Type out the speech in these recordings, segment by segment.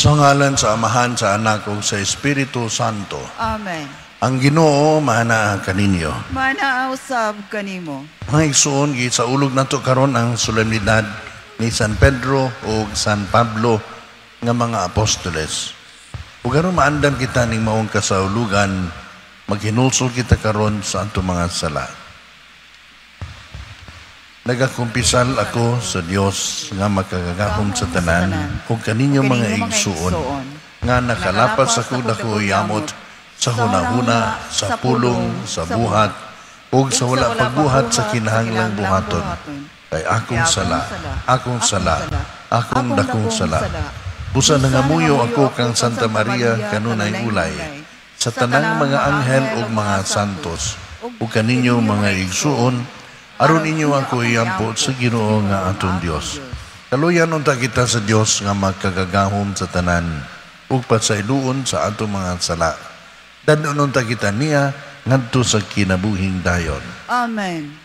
Sa ngalan sa Amahan, sa Anak ug sa Espiritu Santo. Amen. Ang Ginoo maanaa kaninyo. Maanaa usab kanimo. Mga igsoon, gisaulog nato karon ang solemnidad ni San Pedro ug San Pablo nga mga apostoles. Ug aron maandam kita ning maong kasaulugan, maghinulsol kita karon sa atong mga sala. Nagakumpisal ako sa Dios nga makagagahom sa tanan ug kaninyo, mga igsuon, nga nakalapas ako dako yamot sa hunahuna, sa pulong, sa buhat, ug sa wala pagbuhat sa kinahanglang buhaton. Kay akong sala, akong sala, akong dakong sala. Busa nangamuyo ako kang Santa Maria kanunay ulay, sa tanang mga anghel ug mga santos, ug kaninyo, mga igsuon, aron inyo ako iampo sa Ginoo nga atong Dios. Kaluyan unta kita sa Dios nga makagagahom sa tanan, ug pasayloon sa atong mga sala. Dad-on unta kita niya ngadto sa kinabuhing dayon. Amen.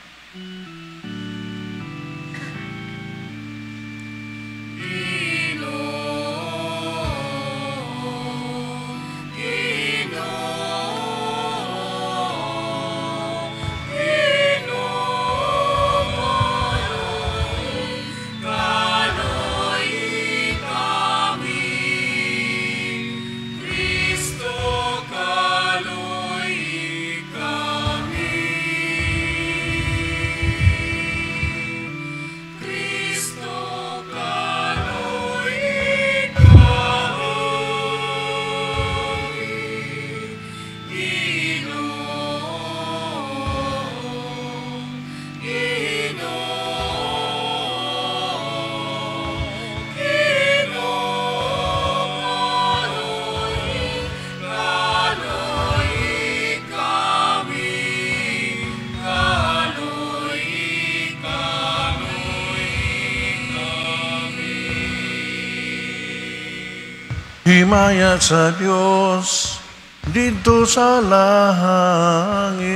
Himaya sa Dios didto sa langit.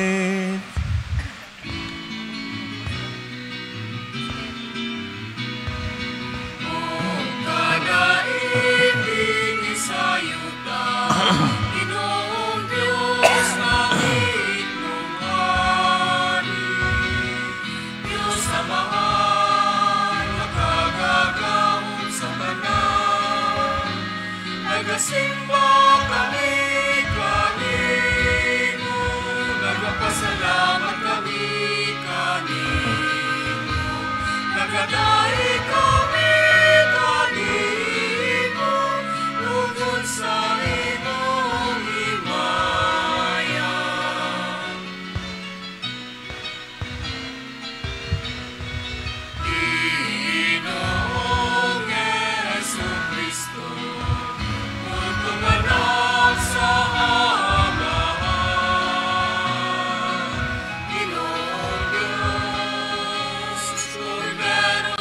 Nagasimba kami kanimo, nagapasalamat kami kanimo, nagadaig kami kanimo, tungod sa imong himaya. Ginoong Jesu-Cristo, anak sa Amahan, Ginoong Diyos, Kordero.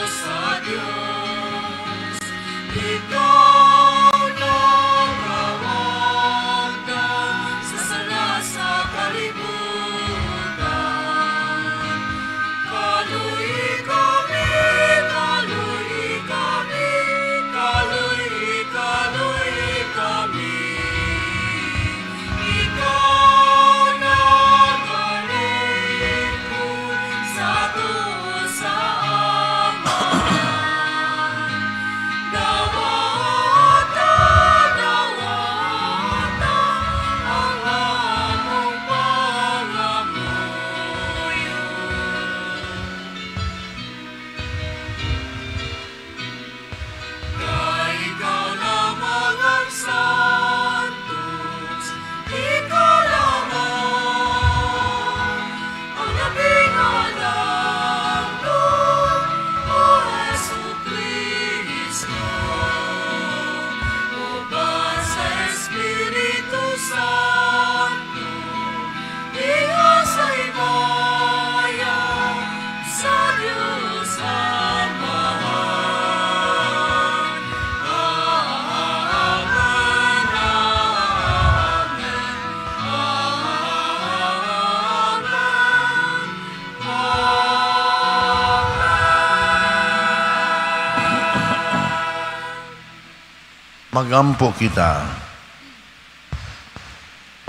Magampo kita.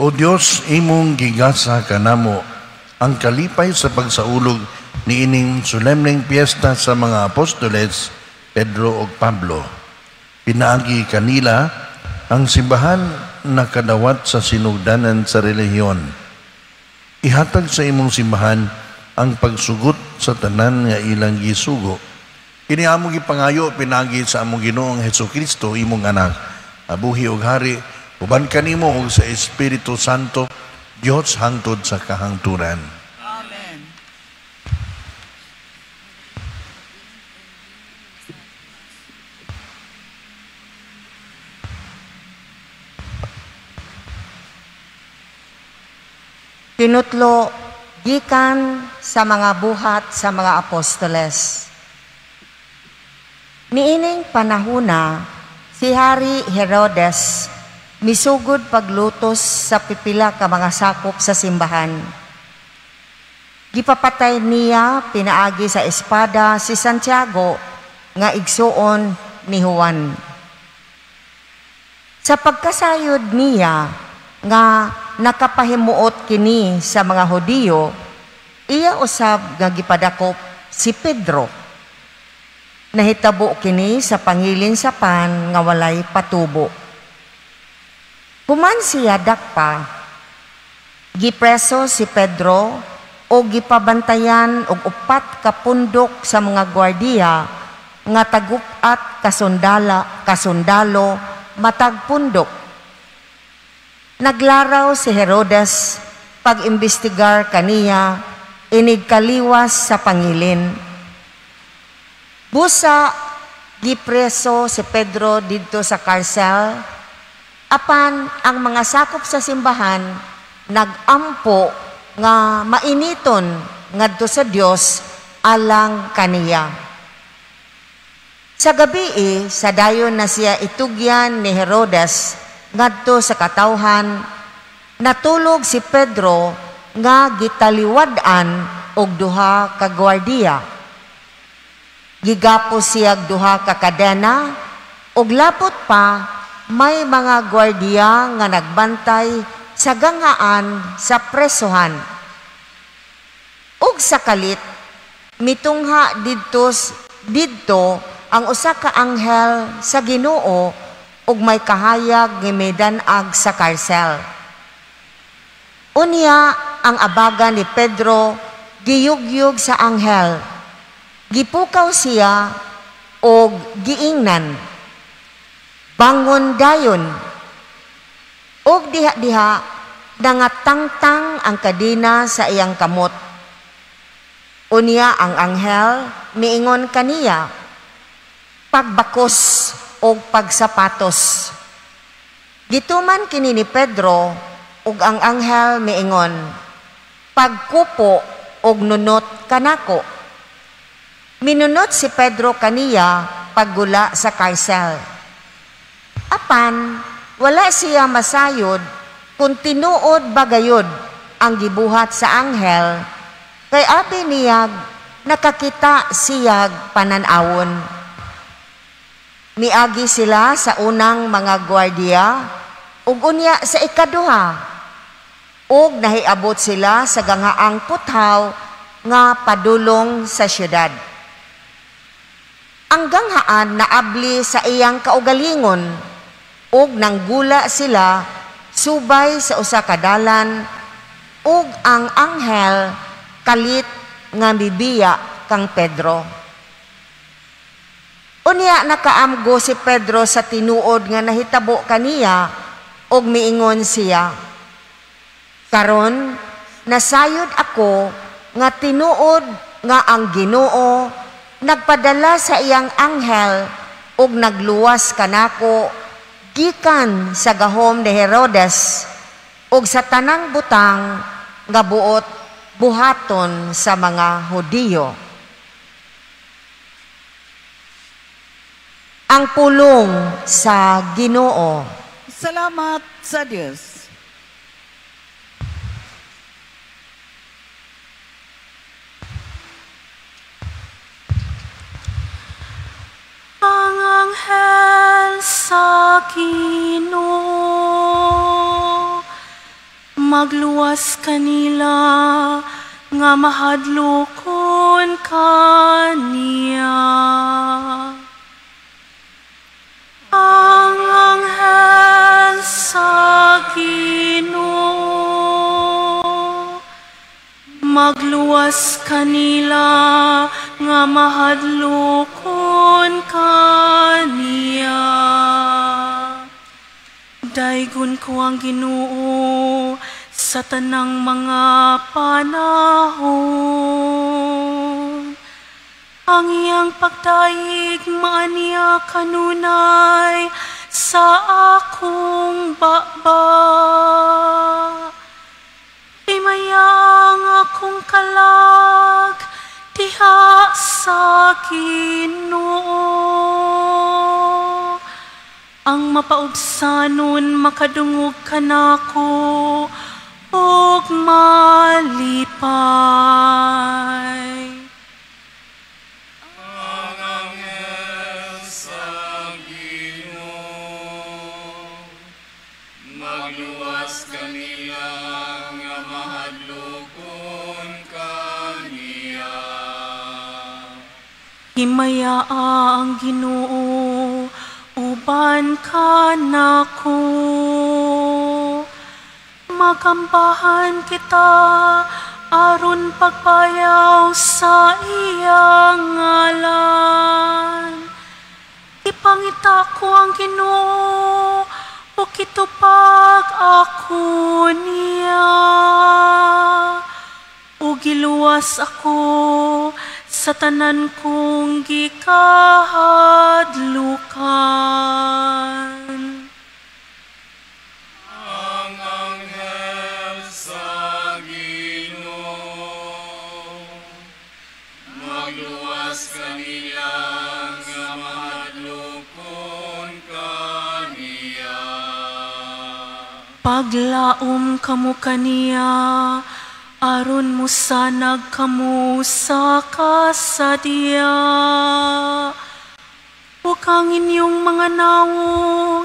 O Dios, imong gigasa kanamo ang kalipay sa pagsaulog niining solemneng piyesta sa mga apostoles Pedro ug Pablo. Pinaagi kanila ang simbahan nakadawat sa sinugdanan sa relihiyon. Ihatag sa imong simbahan ang pagsugot sa tanan nga ilang gisugo. Kini among gipangayo pinaagi sa among Ginoong Hesukristo, imong anak, abuhi og hari uban kanimo ug sa Espiritu Santo, Dios hangtod sa kahangturan. Amen. Tinutlo gikan sa mga buhat sa mga apostoles. Niining panahuna, si Hari Herodes misugod paglutos sa pipila ka mga sakop sa simbahan. Gipapatay niya pinaagi sa espada si Santiago nga igsuon ni Juan. Sa pagkasayod niya nga nakapahimuot kini sa mga Hudiyo, iya usab nga gipadakop si Pedro. Nahitabo kini sa pangilin sa pan nga walay patubo. Human siya dakpa, gipreso si Pedro o gipabantayan og 4 ka pundok sa mga gwardiya nga tagup-at kasundalo matag pundok. Naglaraw si Herodes pag-imbestigar kaniya inigkaliwas sa pangilin. Busa gipreso si Pedro didto sa karsel, apan ang mga sakop sa simbahan nagampo nga mainiton ngadto sa Dios alang kaniya. Sa gabii, sa dayon na siya itugyan ni Herodes ngadto sa katawhan, natulog si Pedro nga gitaliwad-an og duha ka gwardiya. Gigapos siyag duha ka kadena ug lapot pa may mga gwardiya nga nagbantay sa gangaan sa presohan. Ug sa kalit mitungha didto ang usa ka anghel sa Ginoo ug may kahayag nga midan-ag sa karsel. Unya ang abaga ni Pedro giyugyog sa anghel. Gipukaw siya og giingnan, "Bangon dayon." Og diha-diha nangatangtang ang kadena sa iyang kamot. Unya ang anghel miingon kaniya, "Pagbakos og pagsapatos." Gituman kini ni Pedro ug ang anghel miingon, "Pagkupo og nunot kanako." Minunot si Pedro kaniya paggula sa karsel. Apan wala siya masayod kung tinuod bagayod ang gibuhat sa anghel, kay abi niyag nakakita siyag pananawon. Miagi sila sa unang mga gwardiya ug unya sa ikaduha, ug nahiabot sila sa gangaang puthaw nga padulong sa syudad. Ang ganghaan naabli sa iyang kaugalingon ug nanggula sila subay sa usa ka dalan, ug ang anghel kalit nga mibiya kang Pedro. Unya nakaamgo si Pedro sa tinuod nga nahitabo kaniya ug miingon siya, "Karon nasayod ako nga tinuod nga ang Ginoo nagpadala sa iyang anghel ug nagluwas kanako gikan sa gahom ni Herodes ug sa tanang butang nga buot buhaton sa mga Hudiyo." Ang pulong sa Ginoo. Salamat sa Dios. Ang anghel sa Ginoo, magluwas kanila nga mahadlokon kaniya. Ang anghel sa Ginoo, magluwas kanila nga mahadlokon kaniya. Daygon ko ang Ginoo sa tanang mga panahon. Ang iyang pagdayeg maaniya kanunay sa akong baba. Himaya ang akong kalag diha sa Ginoo. Ang mapaubsanon makadungog kanako ug malipay. Ang anghel sa Ginoo, magluwas kanila nga mahadlokon kaniya. Himaya ang Ginoo uban kanako. Makambahan kita aron pagpayaw sa iyang ngalan. Ipangita ko ang Ginoo ug kitupag ako niya. Ug giluwas ako sa tanan kong gikahadlukan. Ang anghel sa Ginoo, magluwas kanila nga mahadlokon kaniya. Paglaom kamo kaniya, aron musanag kamo sa kasadya. Ug ang inyong mga nawong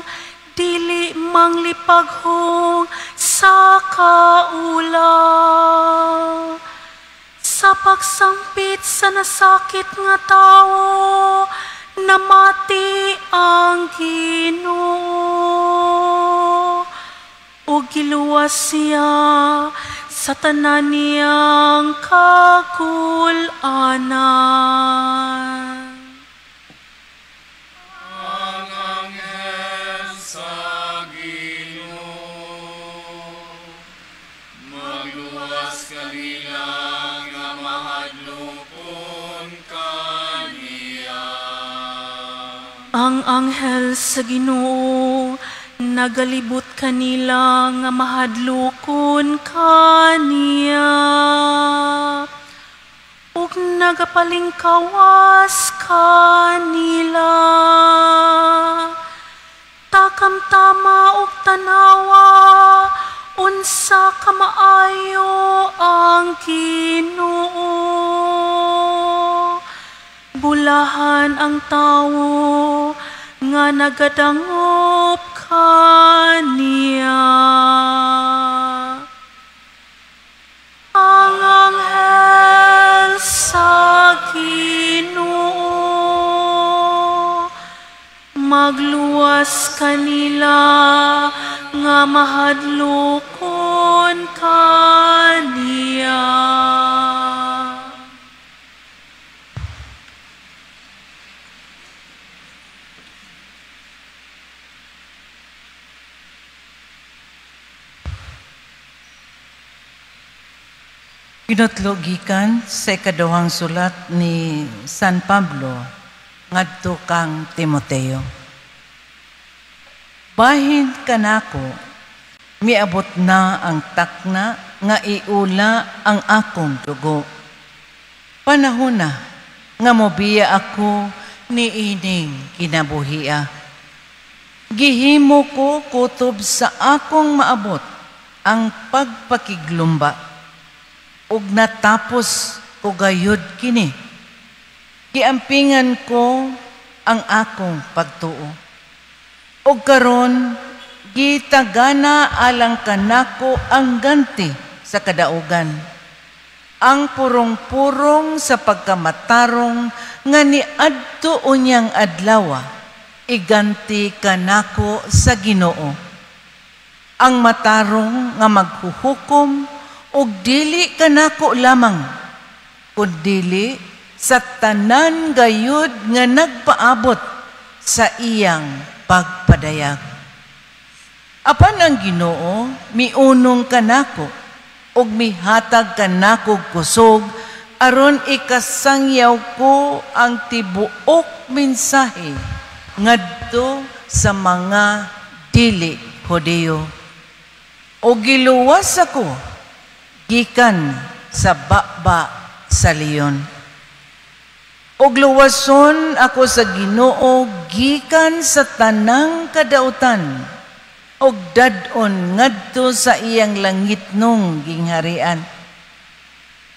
dili manglipaghong sa kaulaw. Sa pagsangpit sa nasakit nga tawo, namati ang Ginoo. Ug giluwas siya sa tanan niyang kagul-anan. Ang anghel sa Ginoo, magluwas kanila nga mahadlokon kaniya. Ang anghel sa Ginoo nagalibot kanila nga mahadlokon kaniya. Ug nagapalingkawas kanila. Takamtama ug tanawa unsa kamaayo ang Ginoo. Bulahan ang tawo nga nagadangop kaniya. Ang anghel sa Ginoo, magluwas kanila nga mahadlokon kaniya. Pinutlo gikan sa ikaduhang sulat ni San Pablo ngadto kang Timoteo. Bahin kanako, miabot na ang takna nga iula ang akong dugo. Panahon na nga mobiya ako niining kinabuhia. Gihimo ko kutob sa akong maabot ang pagpakiglumba. Ug natapos ko gayud kini. Giampingan ko ang akong pagtuo. Ug karon gitagana alang kanako ang ganti sa kadaugan, ang purong-purong sa pagkamatarong nga niadto unyang adlawa, iganti kanako sa Ginoo, ang matarong nga maghuhukom, ug dili kanako lamang, kundili sa tanan gayud nga nagpaabot sa iyang pagpadayag. Apan ang Ginoo miunong kanako ug mihatag kanako kusog aron ikasangyaw ko ang tibuok mensahe ngadto sa mga dili Hudiyo. O giluwas ako gikan sa baba sa leon. Og luwason ako sa Ginoo gikan sa tanang kadautan, og dad-on ngadto sa iyang langitnong gingharian.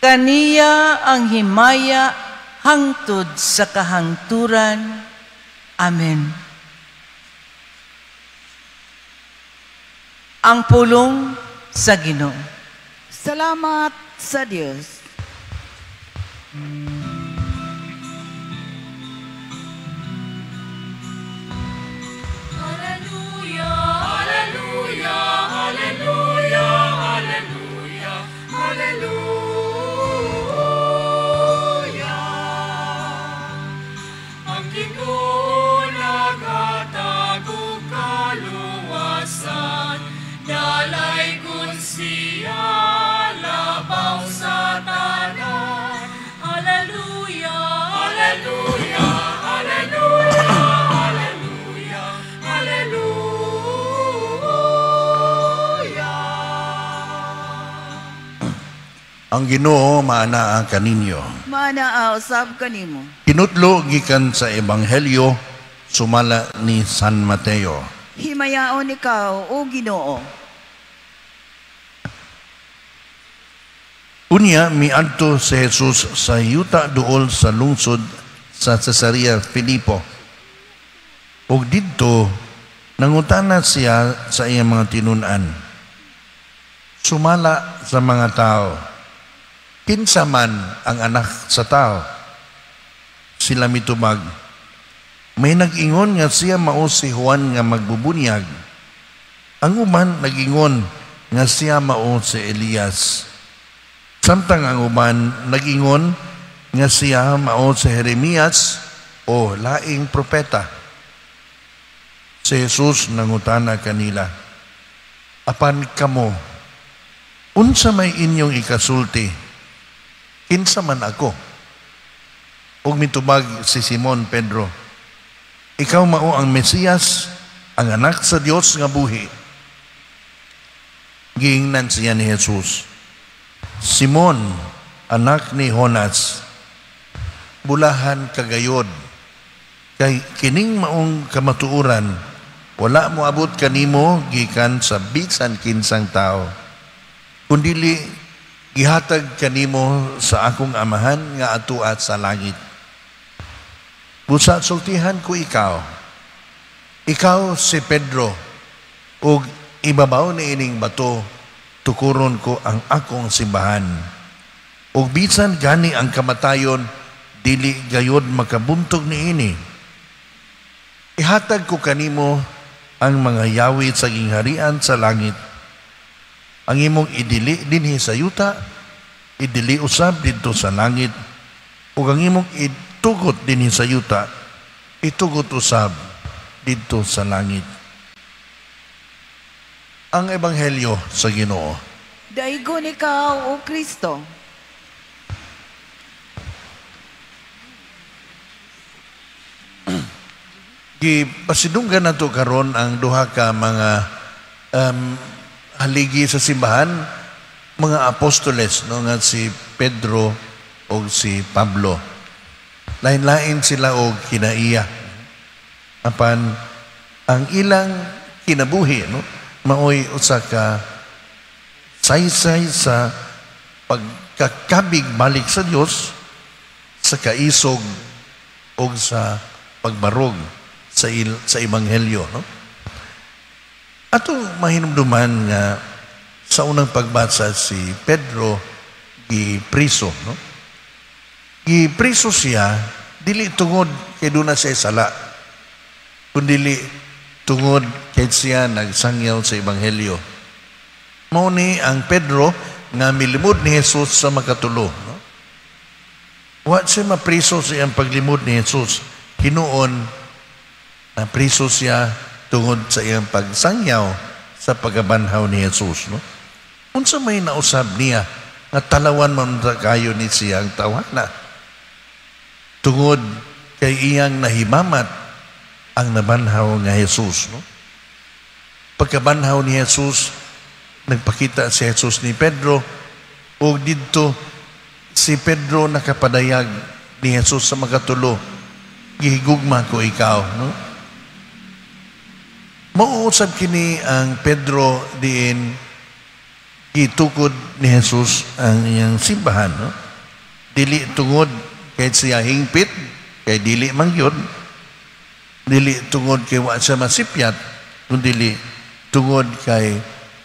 Kaniya ang himaya hangtod sa kahangturan. Amen. Ang pulong sa Ginoo. Salamat sa Dios. Hallelujah, hallelujah, hallelujah, hallelujah, hallelujah. Ang Ginoo naghatag og kaluwasan, dalaygon siya labaw sa tanan. Hallelujah, hallelujah, hallelujah, hallelujah, hallelujah. Ang Ginoo maanaa kaninyo. Maanaa usab kanimo. Kinutlo gikan sa Ebanghelyo sumala ni San Mateo. Himayaon ikaw, o Ginoo. Unya miadto si Jesus sa yuta duol sa lungsod sa Cesarea Filipo. Ug didto nangutana siya sa iyang mga tinun-an. Sumala sa mga tao, kinsa man ang anak sa tao? Sila mitubag, may nag-ingon nga siya mao si Juan nga magbubunyag. Ang uban nag-ingon nga siya mao si Elias. Samtang ang uban nag-ingon nga siya mao si Jeremias o laing propeta. Si Jesus nangutana kanila, apan kamo, unsa may inyong ikasulti? Kinsa man ako? Ug mitubag si Simon Pedro, ikaw mao ang Mesiyas, ang anak sa Dios nga buhi. Giingnan siya ni Jesus, Simon, anak ni Jonas, bulahan kagayod, kay kining maong kamatuoran, wala moabot kanimo gikan sa bisan kinsang tao, kundili gihatag kanimo sa akong amahan nga atuat sa langit. Busa sultihan ko ikaw, ikaw si Pedro, ug ibabaw ni ining bato, tukuron ko ang akong simbahan. Ug bisan gani ang kamatayon, dili gayod makabuntog niini. Ihatag ko kanimo ang mga yawi sa gingharian sa langit. Ang imong idili dinhi sa yuta, idili usab didto sa langit, ug ang imong itugot dinhi sa yuta, itugot usab didto sa langit. Ang Ebanghelyo sa Ginoo. Daigon ikaw, O Kristo. Gipasidunggan nato karon ang duha ka mga haligi sa simbahan, mga apostoles, no, nga si Pedro o si Pablo. Lain-lain sila og kinaiya. Apan ang ilang kinabuhi, no, maoy usa ka saysay sa pagkakabig balik sa Dios, sa kaisog o sa pagbarog sa ebanghelyo, no? Atong mahinumduman nga sa unang pagbasa, si Pedro gipriso, no? Gipriso siya dili tungod kay duna siya sala, kundili tungod kay siya nagsangyaw sa ebanghelyo. Mao ni ang Pedro nga milimod ni Jesus sa makatulo, no? Wa siya mapriso sa iyang paglimod ni Jesus. Hinuon, napriso siya tungod sa iyang pagsangyaw sa pagkabanhaw ni Jesus, no? Unsa may nausab niya nga talawan man kayo ni siya ang tawhana? Tungod kay iyang nahimamat ang nabanhaw nga Jesus, no? Pagkabanhaw ni Jesus, nagpakita si Jesus ni Pedro, ug didto si Pedro nakapadayag ni Jesus sa makatulo, "Gihigugma ko ikaw," no? Mao usab kini ang Pedro diin gitukod ni Jesus ang iyang simbahan, no? Dili tungod kay siya hingpit, kay dili man gyud. Dili tungod kay wa siya masipyat, kundi tungod kay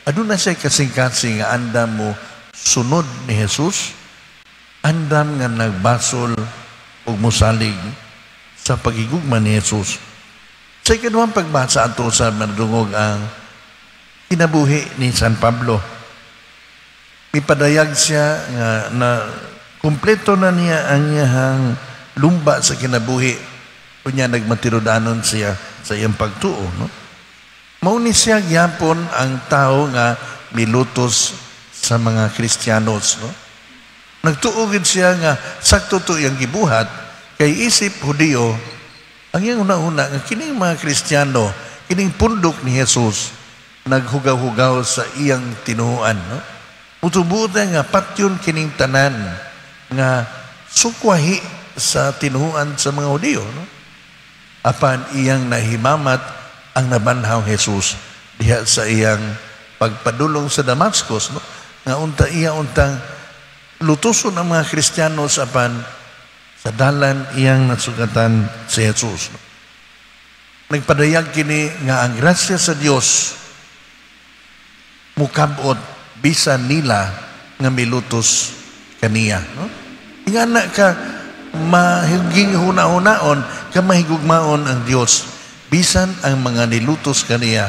aduna siya kasing-kasing nga andam mo sunod ni Jesus, andam nga nagbasol ug mosalig sa pagigugma ni Jesus. Sa ikaduhang pagbasa, ato sa madungog ang kinabuhi ni San Pablo. Ipadayag siya nga na kumpleto na niya ang iyang lumba sa kinabuhi. Unya nagmatirudanon siya sa iyang pagtuo, no? Mao ni siya gyapon ang tao nga milutos sa mga Kristiyanos, no? Nagtuo gid siya nga sakto to iyang gibuhat kay isip Hudiyo, ang iyang una-una nga kining mga Kristiyano, kining pundok ni Jesus, naghugaw-hugaw sa iyang tinuohan, no? Mutubuot nga patyon kining tanan nga sukwahi sa tinuohan sa mga Hudiyo, no? Apan iyang nahimamat ang nabanhaw Jesus diha sa iyang pagpadulong sa Damascus, no? Nga unta iya untang lutuson ang mga Kristiyano, apan sa dalan iyang nasugatan si Jesus, no? Nagpadayag kini nga ang grasya sa Dios mukabot bisan nila nga milutos kaniya, no? Ingana ka mahiging huna-hunaon ka mahigugmaon ang Dios, bisan ang mga nilutos kaniya,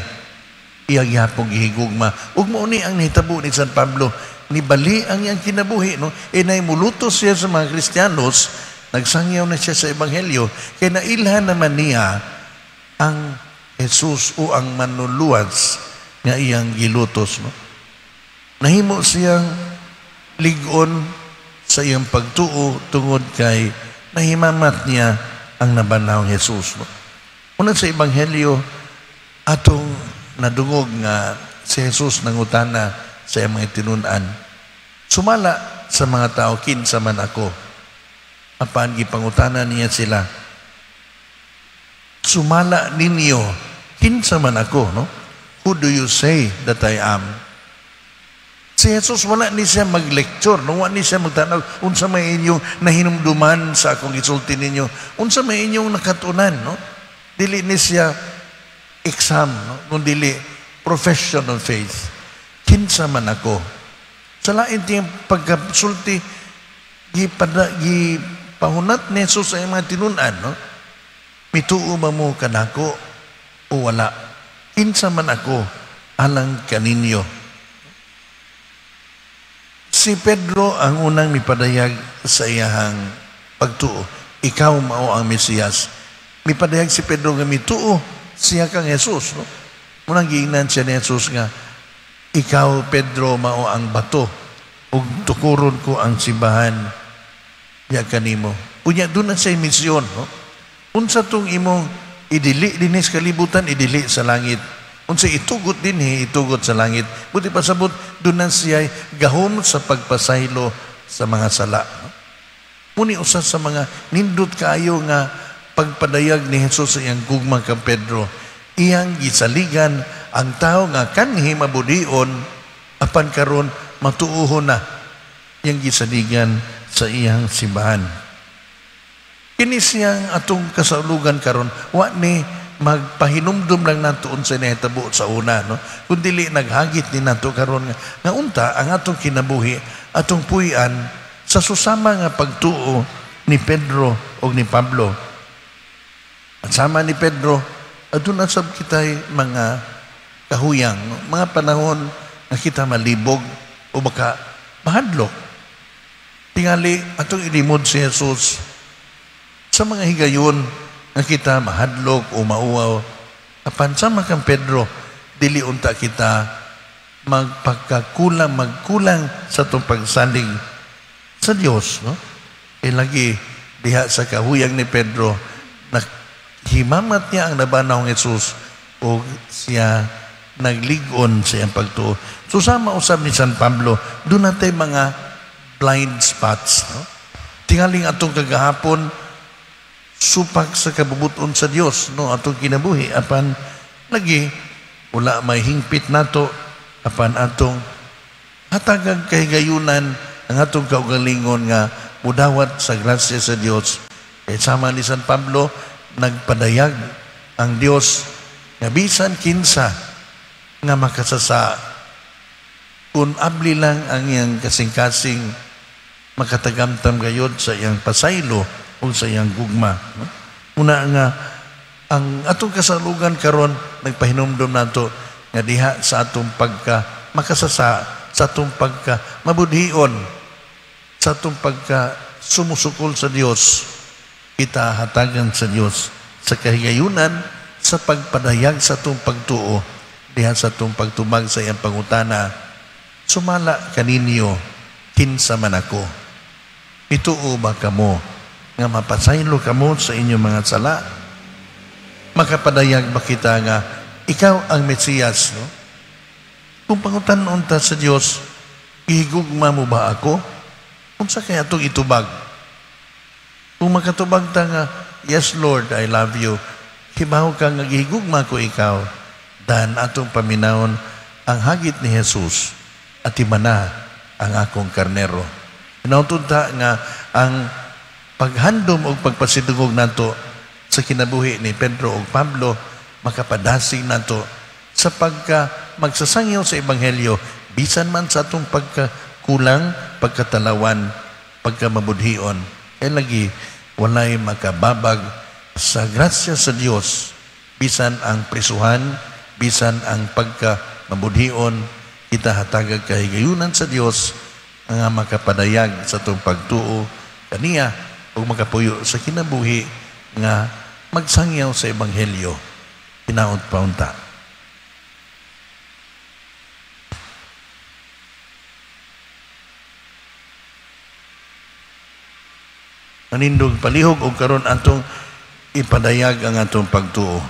iya gihapon gihigugma. Ug mao ni ang nahitabo ni San Pablo, nibali ang iyang kinabuhi, no? E nay mulutos siya sa mga Kristiyanos, nagsangyaw na siya sa ebanghelyo kay nailhan naman niya ang Jesus o ang manluluwas nga iyang gilutos, no? Nahimo siyang lig-on sa iyang pagtuo tungod kay nahimamat niya ang nabanhaw Jesus, no? Una sa ebanghelyo, atong nadungog nga si Jesus nangutana sa iyang mga tinun-an, "Sumala sa mga tao, kinsa man ako?" Apan gipangutana niya sila, "Sumala ninyo, kinsa man ako?" no? "Who do you say that I am?" Si Jesus wala ni siya mag-lecture, no? Wala ni siya magtanaw, "Unsa may inyong nahinumduman sa akong gisulti ninyo? Unsa may inyong nakatunan?" no? Dili ni siya exam, no? Kung dili profession of faith. "Kinsa man ako?" Sa lain tiyang pagkasulti, gipahunat ni Jesus sa iyang mga tinun-an, no? "Mituo ba mo kanako o wala? Kinsa man ako alang kaninyo?" Si Pedro ang unang mipadayag sa iyahang pagtuo. "Ikaw mao ang Mesiyas." Mipadayag si Pedro nga mituo siya kang Jesus. No? Munang giingnan siya ni Jesus nga, "Ikaw, Pedro, mao ang bato ug tukuron ko ang simbahan diya kanimo." Unya doon na siya misyon. No? Unsa tong imong idili dinhi sa kalibutan, idili sa langit. Unsa itugot dinhi, itugot sa langit. Buot pasabot, doon na siya gahom sa pagpasaylo sa mga sala. No? Muni usa sa mga nindot kaayo nga pagpadayag ni Jesus sa iyang gugma kang Pedro. Iyang gisaligan ang tao nga kanhi mabudion, apan karon matuohon na, iyang gisaligan sa iyang simbahan. Kini siyang atong kasaulugan karon, wa ni magpahinumdum lang nato unsay nahitabo sa una, no? Kun dili naghagit ni nato karon nga unta ang atong kinabuhi, atong puy-an sa susama nga pagtuo ni Pedro og ni Pablo. At sama ni Pedro, aduna sab kitay mga kahuyang, no? Mga panahon nga kita malibog o baka mahadlok. Tingali atong ilimod si Jesus sa mga higayon nga kita mahadlok o mauwaw. Apan sama kang Pedro, dili unta kita magpagkakulang, magkulang sa atong pagsalig sa Dios, no? E lagi diha sa kahuyang ni Pedro, himamat niya ang nabanaw ng Jesus o siya naglig-on sa iyang pagtuo. So sama usab ni San Pablo, doon natay mga blind spots, no? Tingaling atong kagahapon supak sa kabubuton sa Dios, no, atong kinabuhi, apan lagi wala may hingpit nato, apan atong hatagag kahigayunan ang atong kaugalingon nga mudawat sa grasya sa Dios. Kay sama ni San Pablo, nagpadayag ang Dios nga bisan kinsa nga makasasa, kung abli lang ang iyang kasing-kasing, makatagamtam gayod sa iyang pasaylo o sa iyang gugma, no? Una nga ang atong kasalugan karon nagpahinumdom nato nga diha sa atong pagka makasasa, sa atong pagka mabudhion, sa atong pagka sumusukol sa Dios, kita hatagan sa Dios sa kahigayunan sa pagpadayag sa atong pagtuo diha sa atong pagtubag sa iyang pangutana, sumala kaninyo kinsa man ako, ituo ba kamo nga mapasaylo kamo sa inyong mga sala? Makapadayag ba kita nga ikaw ang Mesiyas, no? Kung pangutan-on ta sa Dios, gihigugma mo ba ako? Unsa kaya atong itubag? Kung makatubag ta nga, yes Lord, I love you, hibaw ka nga gihigugma ko ikaw, dan atong paminawon ang hagit ni Jesus, at imana ang akong karnero. Hinautod ta nga ang paghandom o pagpasidungog nato sa kinabuhi ni Pedro o Pablo, makapadasig nato sa pagka magsasangyaw sa Ebanghelyo, bisan man sa atong pagkakulang, pagkatalawan, pagkamabudhion. Kaya lagi, walay makababag sa grasya sa Dios, bisan ang prisuhan, bisan ang pagkamabudhion, kita hatagag kahigayunan sa Dios nga makapadayag sa atong pagtuo kaniya ug makapuyo sa kinabuhi nga magsangyaw sa Ebanghelyo. Hinaot paunta. Manindog palihog og karon atong ipadayag ang atong pagtuo.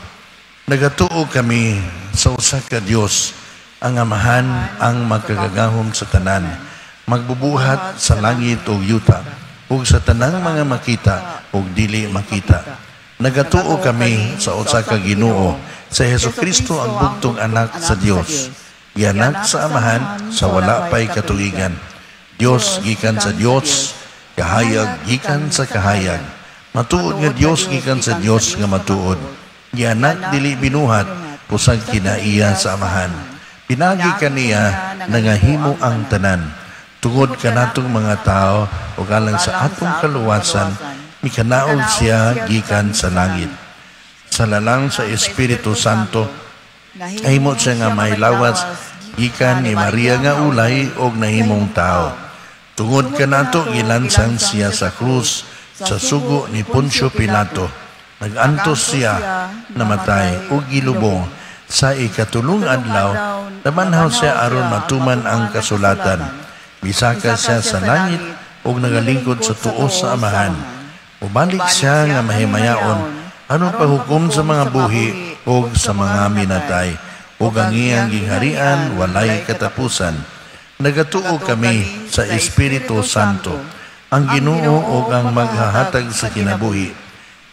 Nagatuo kami sa usa ka Dios, ang Amahan, ang makagagahom sa tanan, magbubuhat sa langit ug yuta, ug sa tanang mga makita ug dili makita. Nagatuo kami sa usa ka Ginoo, sa Hesukristo ang bugtong anak sa Dios, gianak sa Amahan sa wala pay katuigan. Dios gikan sa Dios, kahayag gikan sa kahayag. Matuod nga Dios gikan sa Dios nga matuod. Gianak dili binuhat, pusag kinaiya sa Amahan. Pinagi kaniya nangahimo ang tanan. Tungod kanatong mga tao o alang sa atong kaluwasan, mikanaog siya gikan sa langit. Sa lalang sa Espiritu Santo, nahimo siya nga may lawas gikan ni Maria nga ulay og nahimong tao. Tungod kanato gilansang siya sa krus sa sugo ni Poncio Pilato. Nagantos siya, namatay ug gilubong. Sa ikatulong adlaw, namanhaw siya aron matuman ang kasulatan. Misaka siya sa langit ug nagalingkod sa tuo sa Amahan. Mubalik siya nga mahimayaon aron paghukom sa mga buhi ug sa mga minatay, ug ang iyang gingharian walay katapusan. Nagatuo kami sa Espiritu Santo, ang Ginoo ug ang maghahatag sa kinabuhi.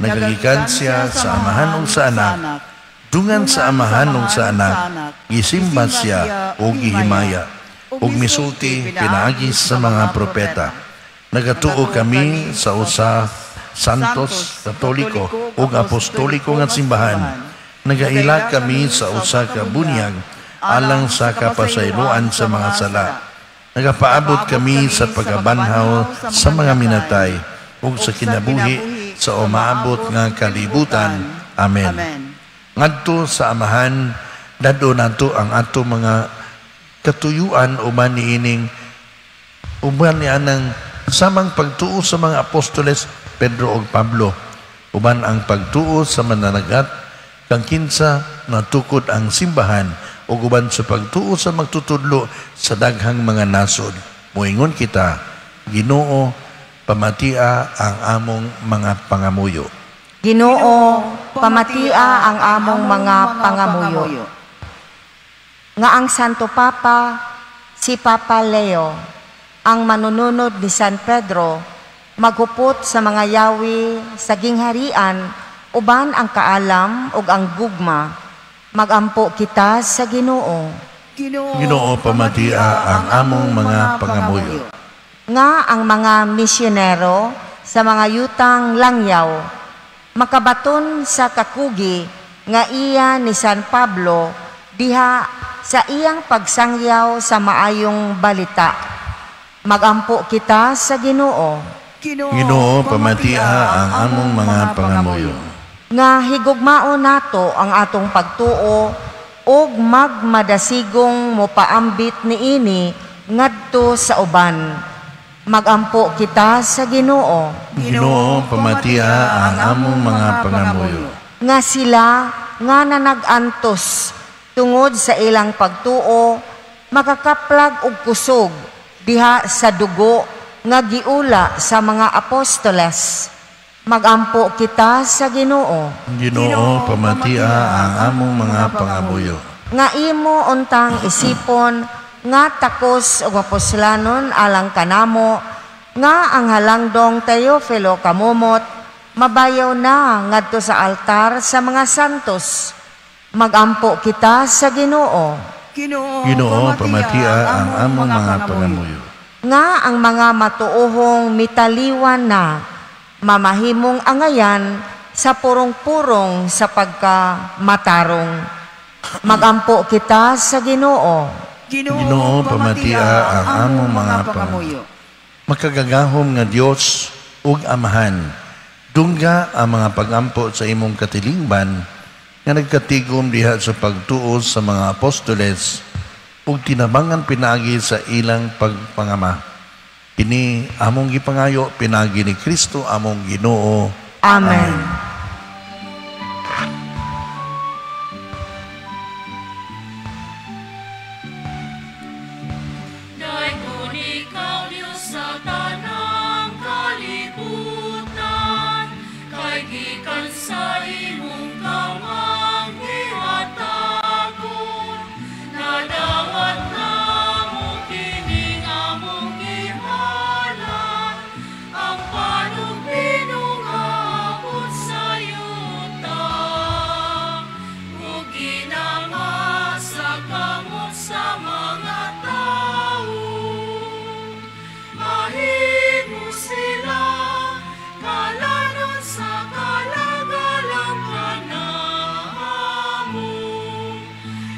Nagagikan siya sa Amahan ug sa Anak. Dungan sa Amahan ug sa Anak, gisimba siya ug gihimaya, ug misulti pinaagi sa mga propeta. Nagatuo kami sa usa Santos, Katoliko ug Apostoliko nga simbahan. Nagaila kami sa usa ka bunyag alang sa kapasayloan sa mga sala. Nagapaabot kami sa pagkabanhaw sa mga minatay ug sa kinabuhi sa umaabot nga kalibutan. Amen. Ngadto sa Amahan, dad-o nato ang ato mga katuyuan uban niining uban ni anang samang pagtuo sa mga apostoles Pedro ug Pablo, uban ang pagtuo sa mananagat kang kinsa natukod ang simbahan ug uban sa pagtuo sa magtutudlo sa daghang mga nasod. Moingon kita, Ginoo, pamatia ang among mga pangamuyo. Ginoo, pamatia ang among mga pangamuyo. Nga ang Santo Papa, si Papa Leo, ang manununod ni San Pedro, maghupot sa mga yawi sa gingharian uban ang kaalam ug ang gugma. Magampo kita sa Ginoo. Ginoo, pamatia ang among mga pangamuyo. Nga ang mga misyonero sa mga yutang langyaw makabaton sa kakugi nga iya ni San Pablo diha sa iyang pagsangyaw sa maayong balita. Magampo kita sa Ginoo. Ginoo, pamatia ang among mga pangamuyo. Nga higugmaon nato ang atong pagtuo ug magmadasigong mopaambit niini ngadto sa uban. Magampo kita sa Ginoo. Ginoo, pamatia ang among mga pangamuyo. Nga sila nga nanag-antos tungod sa ilang pagtuo makakaplag og kusog diha sa dugo nga giula sa mga apostoles. Magampo kita sa Ginoo. Ginoo, pamatia ang among mga pangamuyo. Nga imo untang isipon nga takos og mapuslanon alang kanamo nga ang halangdong Teofilo kamumot mabayaw na ngadto sa altar sa mga santos. Magampo kita sa Ginoo. Ginoo, pamatia ang among mga pangamuyo. Nga ang mga matuohong mitaliwan na mamahimong angayan sa purong-purong sa pagkamatarong. Magampo kita sa Ginoo. Ginoo, pamatia ang among mga pangamuyo. Makagagahom nga Dios ug Amahan, dungga ang mga pagampo sa imong katilingban nga nagkatigom diha sa pagtuo sa mga apostoles ug tinabangan pinaagi sa ilang pagpangama. Kini among gipangayo pinaagi ni Kristo among Ginoo. Amen. Daygon ikaw, Diyos, sa tanang kalibutan, kay gikan sa imong kamang gihatagon. Nadawat namo kining among gihalan, ang panugbinog abot sa yuta, ug ginama sa kamot sa mga tawo. Mahimo sila kalanon sa kalagalang kanamo.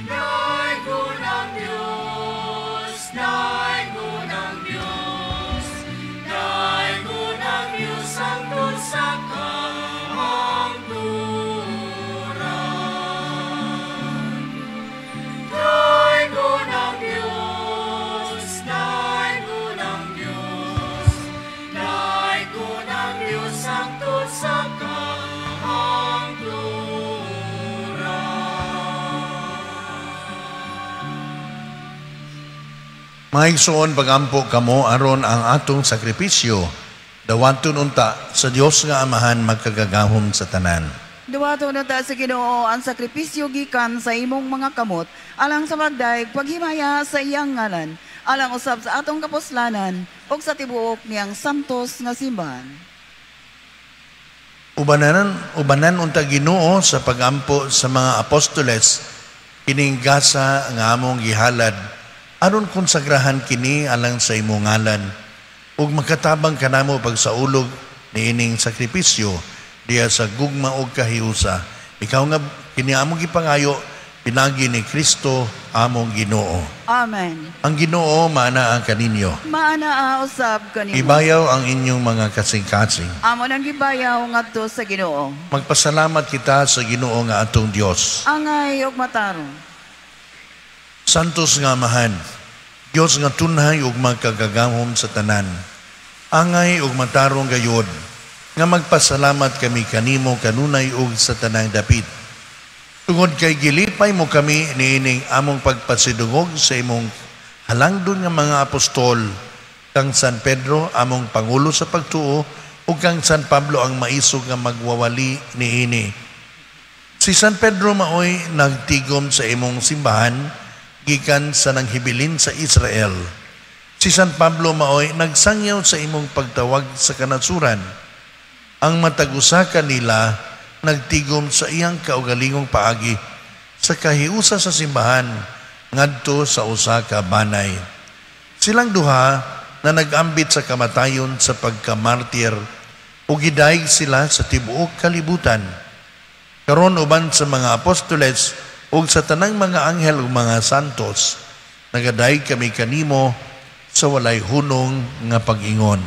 Daygon ang Diyos, daygon ang Diyos, daygon ang Diyos hangtod sa kahangturan. Daygon ang Diyos, daygon ang Diyos, daygon ang Diyos hangtod sa kahangturan. Mga igsoon, pagampo kamo aron ang atong sakripisyo dawaton unta sa Dios nga Amahan magkagagahom sa tanan. Duwaton unta sa Ginoo ang sakripisyo gikan sa imong mga kamot alang sa pagdayeg paghimaya sa iyang ngalan, alang usab sa atong kapuslanan ug sa tibuok niyang santos nga simbahan. Ubanan unta Ginoo sa pagampo sa mga apostoles kining gasa nga among gihalad aron konsagrahan kini alang sa imong ngalan ug makatabang kanamo pagsaulog niining sakripisyo diha sa gugma ug kahiusa Ikaw nga kini among gipangayo pinagi ni Kristo among Ginoo. Amen. Ang Ginoo maanaa kaninyo. Maanaa usab kanimo. Ibayaw ang inyong mga kasing-kasing. Amo nang gibayaw ngadto sa Ginoo. Magpasalamat kita sa Ginoo nga atong Dios. Angay ug matarong. Santos nga Amahan, Dios nga tunhay ug magkagagahom sa tanan. Angay ug matarong gayod nga magpasalamat kami kanimo kanunay ug sa tanang dapit. Tungod kay gilipay mo kami niining among pagpasidungog sa imong halangdon nga mga apostol, kang San Pedro among pangulo sa pagtuo ug kang San Pablo ang maisog nga magwawali niini. Si San Pedro maoy nagtigom sa imong simbahan gikan sa nanghibilin sa Israel. Si San Pablo maoy nagsangyaw sa imong pagtawag sa kanasuran. Ang matag usa kanila nagtigom sa iyang kaugalingong paagi sa kahiusa sa simbahan ngadto sa usa ka banay. Silang duha na nag-ambit sa kamatayon sa pagkamartir ug gidayeg sila sa tibuok kalibutan. Karon uban sa mga apostoles ug sa tanang mga anghel ug mga santos, nagadayeg kami kanimo sa walay hunong nga pag-ingon.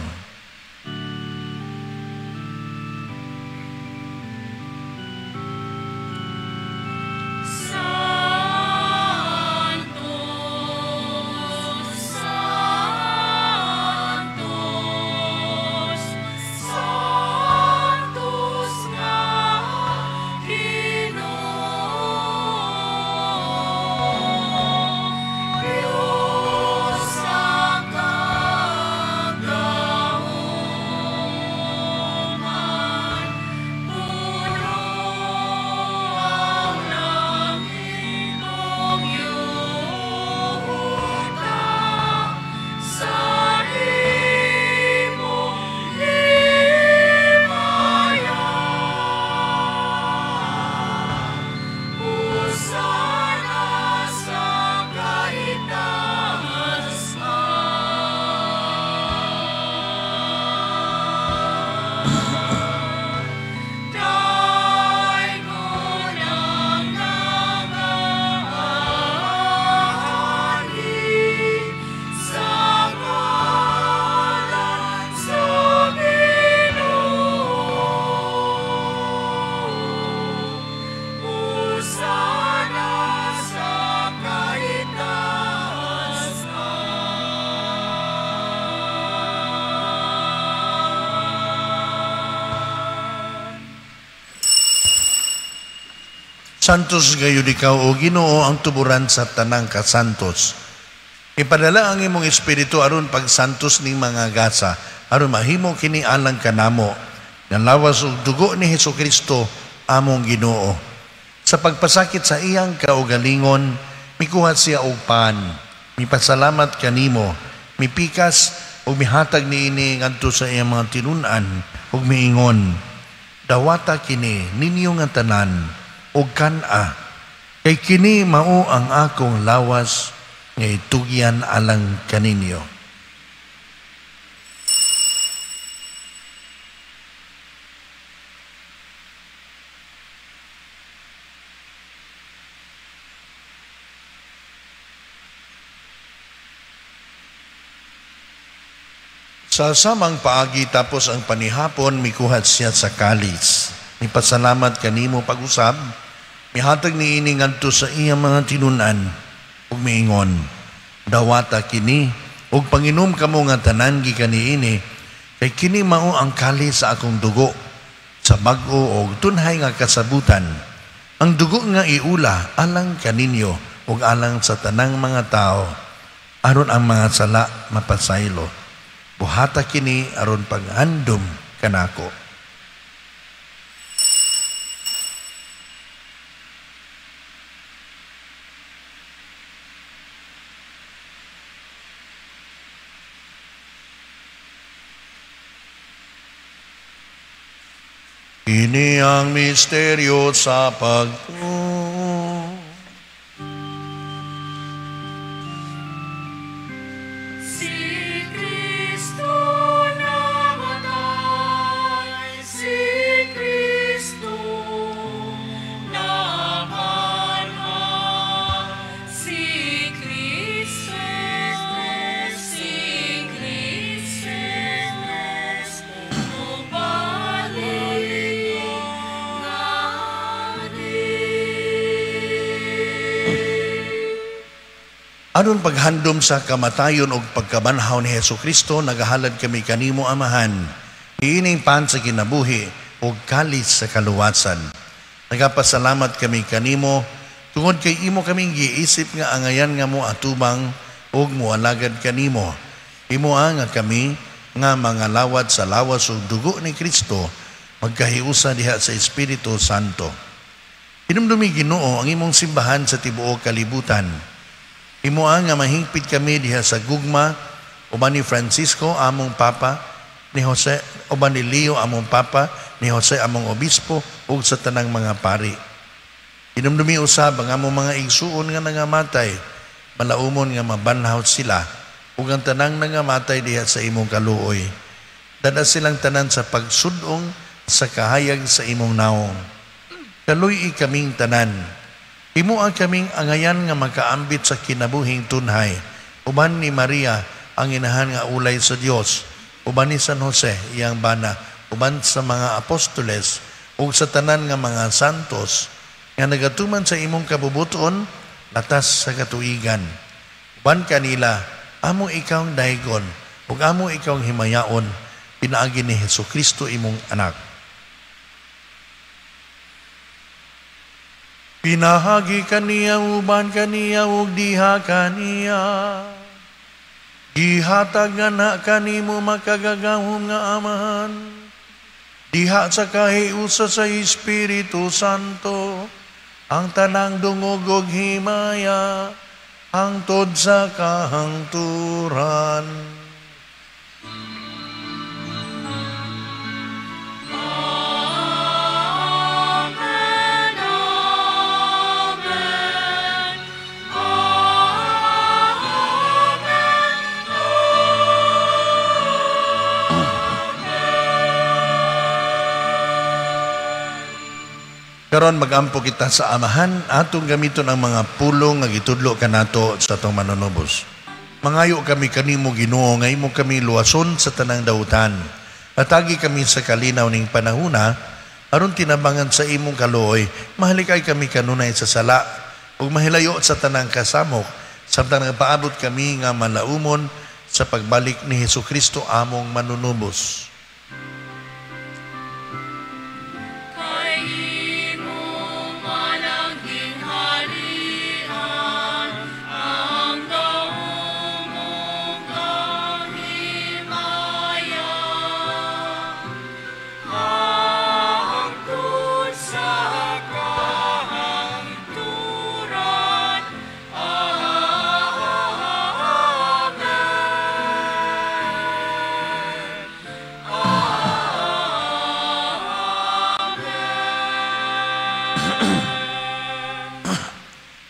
Santos gayud ikaw, o Ginoo, ang tuburan sa tanang kasantos. Ipadala ang imong espiritu aron pagsantos ning mga gasa, aron mahimo kini alang kanamo, nga lawas ug dugo ni Hesukristo among Ginoo. Sa pagpasakit sa iyang kaugalingon, mikuha siya og pan, mipasalamat kanimo, mipikas ug mihatag niini ngadto sa iyang mga tinun-an ug miingon, dawata kini ninyo nga tanan og kan-a, kay kini mao ang akong lawas nga itugyan alang kaninyo. Sa samang paagi tapos ang panihapon, mikuhat siya sa kalis. Mipasalamat kanimo pag-usab, mihatag niini ngadto sa iyang mga tinun-an ug miingon, dawata kini ug panginom kamo nga tanan gikan niini, kay kini mao ang kalis sa akong dugo sa bag-o og tunhay nga kasabutan. Ang dugo nga iula alang kaninyo ug alang sa tanang mga tao, aron ang mga sala mapasaylo. Buhata kini aron paghandom kanako. Kini ang misteryo sa pagtuo. Si Kristo namatay, si Kristo Aron paghandom sa kamatayon ug pagkabanhaw ni Hesukristo, nagahalad kami kanimo, Amahan, iining pan sa kinabuhi ug kalis sa kaluwasan. Nagapasalamat kami kanimo tungod kay imo kaming giisip nga angayan nga mo atubang ug moalagad kanimo. Imo nga kami nga mga lawat sa lawas ug dugo ni Kristo magkahiusa diha sa Espiritu Santo. Hinumdumi, Ginoo, ang imong simbahan sa tibuok kalibutan. Imo nga mahingpit kami diha sa gugma uban ni Francisco among Papa, ni Jose, uban ni Leo among Papa, ni Jose among Obispo ug sa tanang mga pari. Hinumdumi usab ang among mga igsuon nga nangamatay, malaumon nga mabanhaw sila ug ang tanang nangamatay diha sa imong kaluoy. Dada silang tanan sa pagsudong sa kahayag sa imong naong. Kaluy-i kaming tanan. Imo ang kaming angayan nga makaambit sa kinabuhing tunhay. Uban ni Maria ang inahan nga ulay sa Dios, uban ni San Jose iyang bana, uban sa mga apostoles ug sa tanan nga mga santos nga nagatuman sa imong kabubuton latas sa katuigan. Uban kanila amo ikaw daygon ug amo ikaw himayaon pinaagi ni Hesukristo imong anak. Pinahagi kaniya, uban kaniya, ug diha kaniya. Gihatag nga na kanimo makagagahom nga Amahan. Diha sa kahiusa sa Espiritu Santo, ang tanang dungog ug himaya, hangtod sa kahangturan. Karon magampo kita sa Amahan, atong gamiton ang mga pulong nga gitudlo kanato sa atong manunubos. Mangayo kami kanimo, Ginoo, nga imo kami luwason sa tanang dautan. Atagi kami sa kalinaw ning panahuna, aron tinabangan sa imong kaluoy, mahalikay kami kanunay sa sala ug mahilayo sa tanang kasamok, samtang nagpaabot kami nga malaumon sa pagbalik ni Hesukristo among manunubos.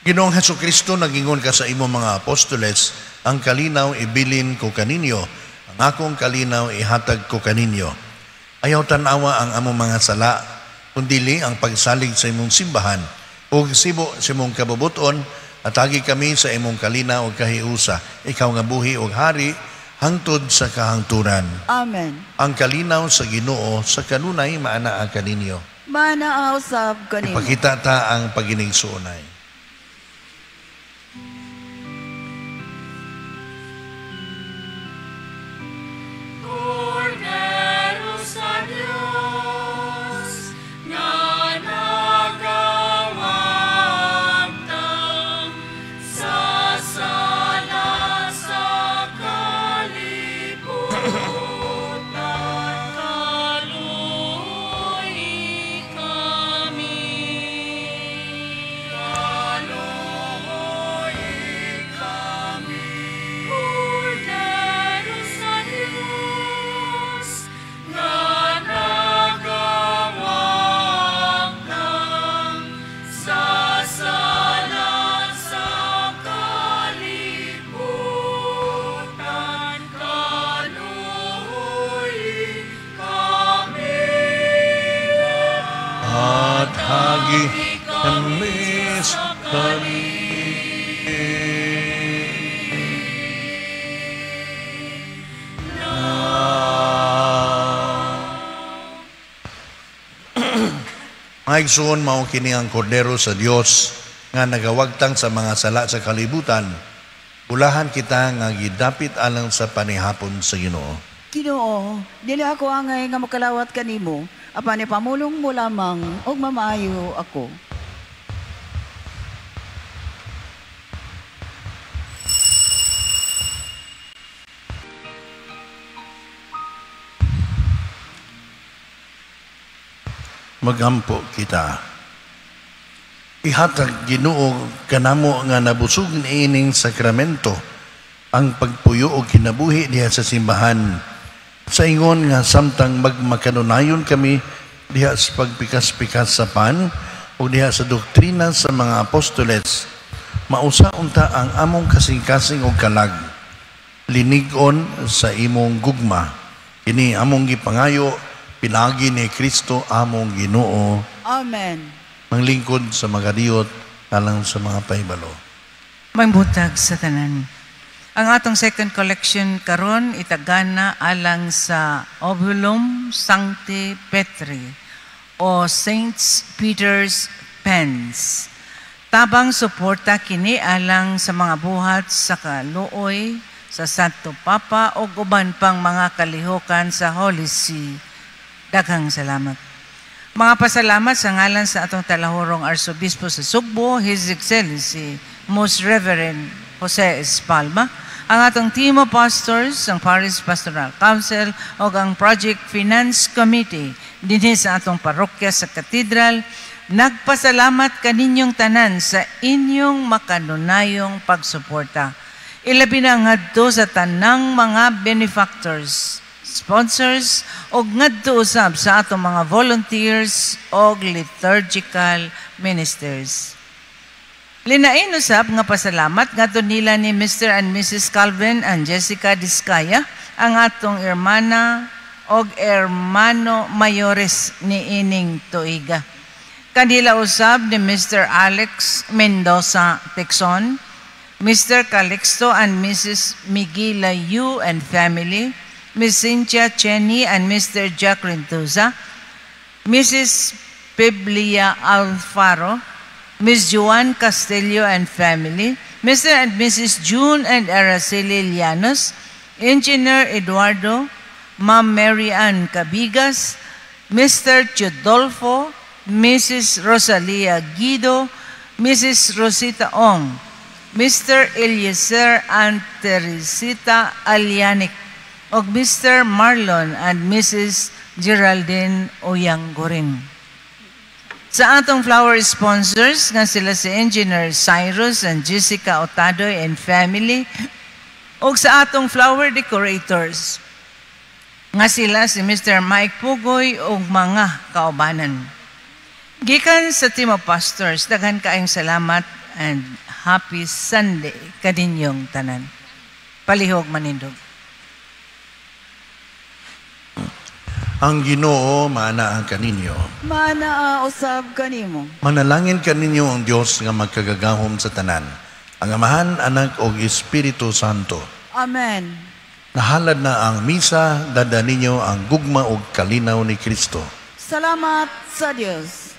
Ginoong Hesukristo, nagingon ka sa imong mga apostoles, ang kalinaw ibilin ko kaninyo, ang akong kalinaw ihatag ko kaninyo. Ayaw tanawa ang among mga sala, kundili ang pagsalig sa imong simbahan, ug sibo sa imong kabubuton, atagi kami sa imong kalinaw ug kahiusa, ikaw nga buhi ug hari, hangtod sa kahangturan. Amen. Ang kalinaw sa Ginoo sa kanunay maanaa kaninyo. Maanaa usab kanimo. Ipakita ta ang paginigsuonay. Mga igsoon, mao kini ang kordero sa Dios nga nagawagtang sa mga sala sa kalibutan. Bulahan kita nga gidapit alang sa panihapon sa Ginoo. Ginoo, dili ako angay nga makalawat kanimo, apan ipamulong mo lamang ug mamaayo ako. Magampo kita. Ihatag Ginoo kanamo nga nabusog niining sakramento ang pagpuyo og kinabuhi diha sa simbahan. Sa ingon nga samtang magmakanunayon kami diha sa pagpikas-pikas sa pan o diha sa doktrina sa mga apostoles, mausa unta ang among kasing-kasing og kalag, linig-on sa imong gugma. Kini among gipangayo pinaagi ni Kristo among Ginoo. Amen. Manglingkod sa mga diyot alang sa mga pahibalo. Magbutag sa tanan. Ang atong second collection karon itagana alang sa Ovulum Sancti Petri o Saint Peter's Pens. Tabang suporta kini alang sa mga buhat sa kaluoy sa Santo Papa o uban pang mga kalihokan sa Holy See. Daghang salamat. Mga pasalamat sa ngalan sa atong talahurong Arsobispo sa Sugbo, His Excellency Most Reverend Jose Espalma, ang atong team of pastors, ang Parish Pastoral Council, o ang Project Finance Committee dinhi sa atong parokya sa Cathedral, nagpasalamat kaninyong tanan sa inyong makanunayong pagsuporta. Ilabi na ngadto sa tanang mga benefactors, sponsors, og ngadto usab sa atong mga volunteers og liturgical ministers. Linain usab nga pasalamat ngadto nila ni Mr. and Mrs. Calvin and Jessica Discaya, ang atong hermana og hermano mayores ni ining tuiga. Kanila usab ni Mr. Alex Mendoza Texon, Mr. Calixto and Mrs. Miguela Yu and family, Ms. Cynthia Cheney and Mr. Jack Rentuza, Mrs. Piblia Alfaro, Ms. Joan Castillo and family, Mr. and Mrs. June and Araceli Llanos, Engineer Eduardo, Ma'am Mary Ann Cabigas, Mr. Teodolfo, Mrs. Rosalia Guido, Mrs. Rosita Ong, Mr. Eliezer and Teresita Alianic, og Mr. Marlon and Mrs. Geraldine Oyanggorin. Sa atong flower sponsors nga sila si Engineer Cyrus and Jessica Otadoy and family, og sa atong flower decorators nga sila si Mr. Mike Pugoy og mga kaubanan. Gikan sa team of pastors, daghan kaayong salamat and happy Sunday kaninyong tanan. Palihog manindog. Ang Ginoo maanaa kaninyo. Maanaa usab kanimo. Manalangin kaninyo ang Dios nga magkagagahom sa tanan, ang Amahan, Anak ug Espiritu Santo. Amen. Nahalad na ang misa, dada ninyo ang gugma ug kalinaw ni Kristo. Salamat sa Dios.